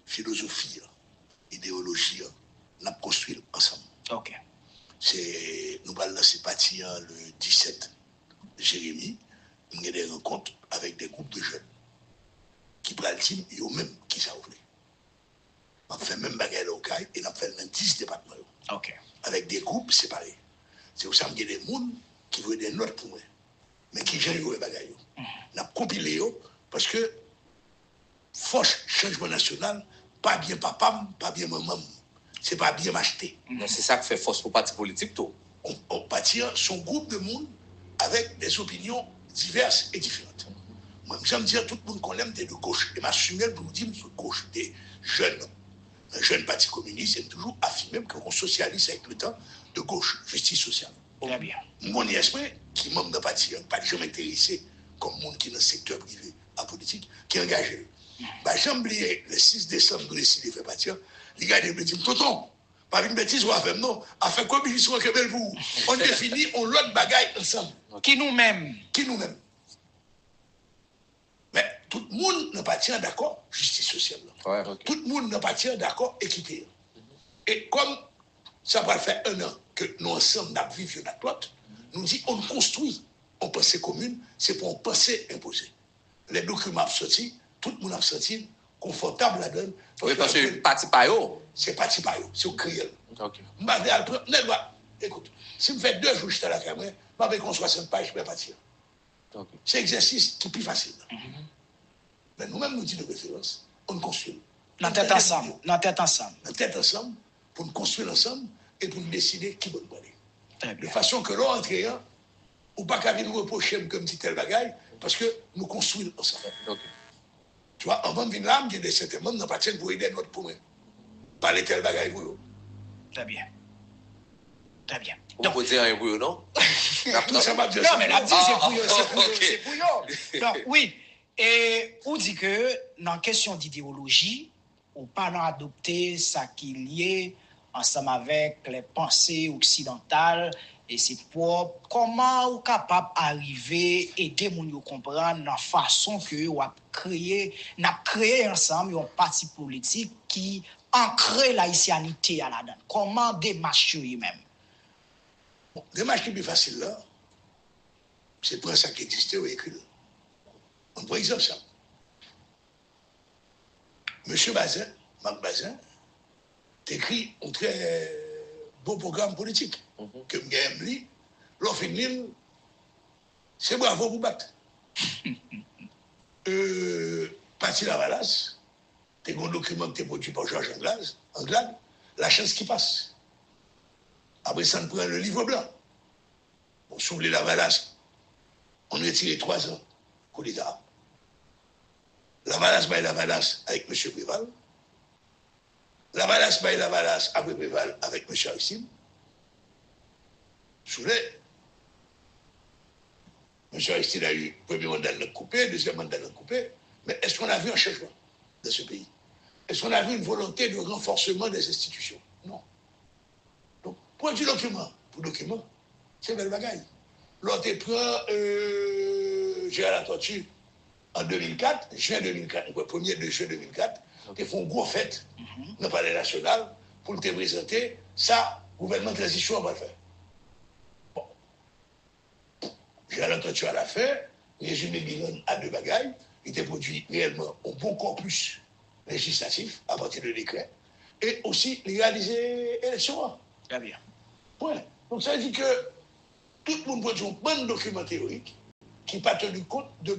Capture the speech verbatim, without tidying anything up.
filozofi an, ideyoloji an, n ap konstwi l ansanm. Ok. Se, nou pral lanse pati an le disèt Jeremi. M gen de rankont avèk de gwoup de jèn ki pral di m yo menm kisa yo vle. M ap fè menm bagay la Okay e n ap fè l nan dis depatman yo. Ok. Avèk de gwoup separe. Se pou sa m gen de moun ki voye de nòt pou mwen. Men kijan yo wè bagay yo. N ap konpile yo paske fòs chanjman nasyonal pa byen papa m, pa byen manman m. Se pa byen m achte. Non, se sa k fè fòs pou pati politik tou. On, on pati an se yon gwoup de moun avèk de opinyon divès e diferan. Mwen, m janm di an, tout moun konnen m te de goch e m asime l pou m di m sou goch, m te jèn, nan jèn pati kominis e m toujou afime m ke yon sosyalis avèk le tan de goch, jistis sosyal. Trè byen. M gon nyès mwen ki manm nan pati an, pa t janm enterese kòm moun ki nan sektè prive a politik, ki angaje l. M pa janm bliye le sis desanm nou deside fè pati an, li gade m, li di m, Tonton, pa vin betize w avè m non, afè kominis ou an kenbe l pou ou. On defini on lòt bagay ansanm. Ki nou menm? Ki nou menm. Men tout moun nan pati an dakò jistis sosyal la. Ouais, ok. Tout moun nan pati an dakò ekite an. E kòm sa pral fè en an ke nou ansanm n ap viv youn ak lòt, nou di on konstwi on panse komin, se pa on panse enpoze. Lè dokiman ap sòti, tout moun ap santi l konfòtab ladan l. Wi, paske pati pa yo. Se pati pa yo, se yo k kreye l. Ok. M pa vle al pran nèg la. Ekout, si m fè de jou chita lakay mwen, m ap ekri yon swasant paj pou pati an. Ok. Se egzèsis ki pi fasil. Men nou menm nou di de preferans, on konstwi l. Nan tèt ansanm, nan tèt ansanm. Nan tèt ansanm, pou n konstwi l ansanm e pou n deside ki bò n prale. Trè De byen. fason ke lè w antre an, ou pa ka vin repwoche m ke m di tèl bagay, paske nou konstwi l ansanm. Ok. Tu vois, anvan m vin la, m gen de sèten manm nan pati an k voye de nòt pou mwen. Pale tèl bagay pou yo. Trè byen. Trè byen. Ou poko di anyen pou yo, non? Tou sa m ap di Non, men l ap di se pou yo, se pou yo, Ok. Se pou yo. Donk, wi. E ou di ke nan kesyon didewoloji, ou pa nan adopte sa ki lye ansanm avèk lè panse oksidantal, e se pwòp. Kòman ou kapab arive ede moun yo konprann nan fason ke w ap kreye, n ap kreye ansanm yon pati politik ki ankre layisyanite a ladan l? Kòman demach yo ye menm? Bon, demach ki pi fasil la, se pran sa ki egziste, ou ekri l. Ann pran egzanp sa. Mesye Bazin, Marc Bazin, te ekri yon trè bon pwogram politik ke m genyen m li. Lè w fin li l, se bravo pou bat. Euh, Pati Lavalas, te gen yon dokiman ki te pwodui pa Georges Anglade, Anglade, La chance qui passe. Apre sa, n pran Le Livre Blanc. Bon, si w vle Lavalas, on retire twa zan koudeta. Lavalas bay Lavalas avèk mesye Preval. Lavalas bay Lavalas apre Preval avèk mesye Aristide. Si w vle, mesye Aristide a eu premye manda l nan koupe, dezyèm manda l nan koupe. Men èske on a vu un changement dans ce pays? Est-ce qu'on a vu une volonté de renforcement des institutions? Non. Donk, pwodui dokiman pou dokiman, se bèl bagay. Lè w te pran euh, Gérard Latortue an de mil kat, jen de mil kat, m kwè premye de jen de mil kat, te fè yon gwo fèt nan Palè Nasyonal pou l te prezante sa gouvènman tranzisyon an pral fè. Bon. Gérard Latortue, à la fin, résume bilan à deux bagages. Li te pwodui reyèlman yon bon kòpis lejislatif apati de dekrè e osi li reyalize eleksyon an. Trè byen. Pwen. Donk, sa vle di ke tout moun pwodui yon bann dokiman teyorik ki pa teni kont de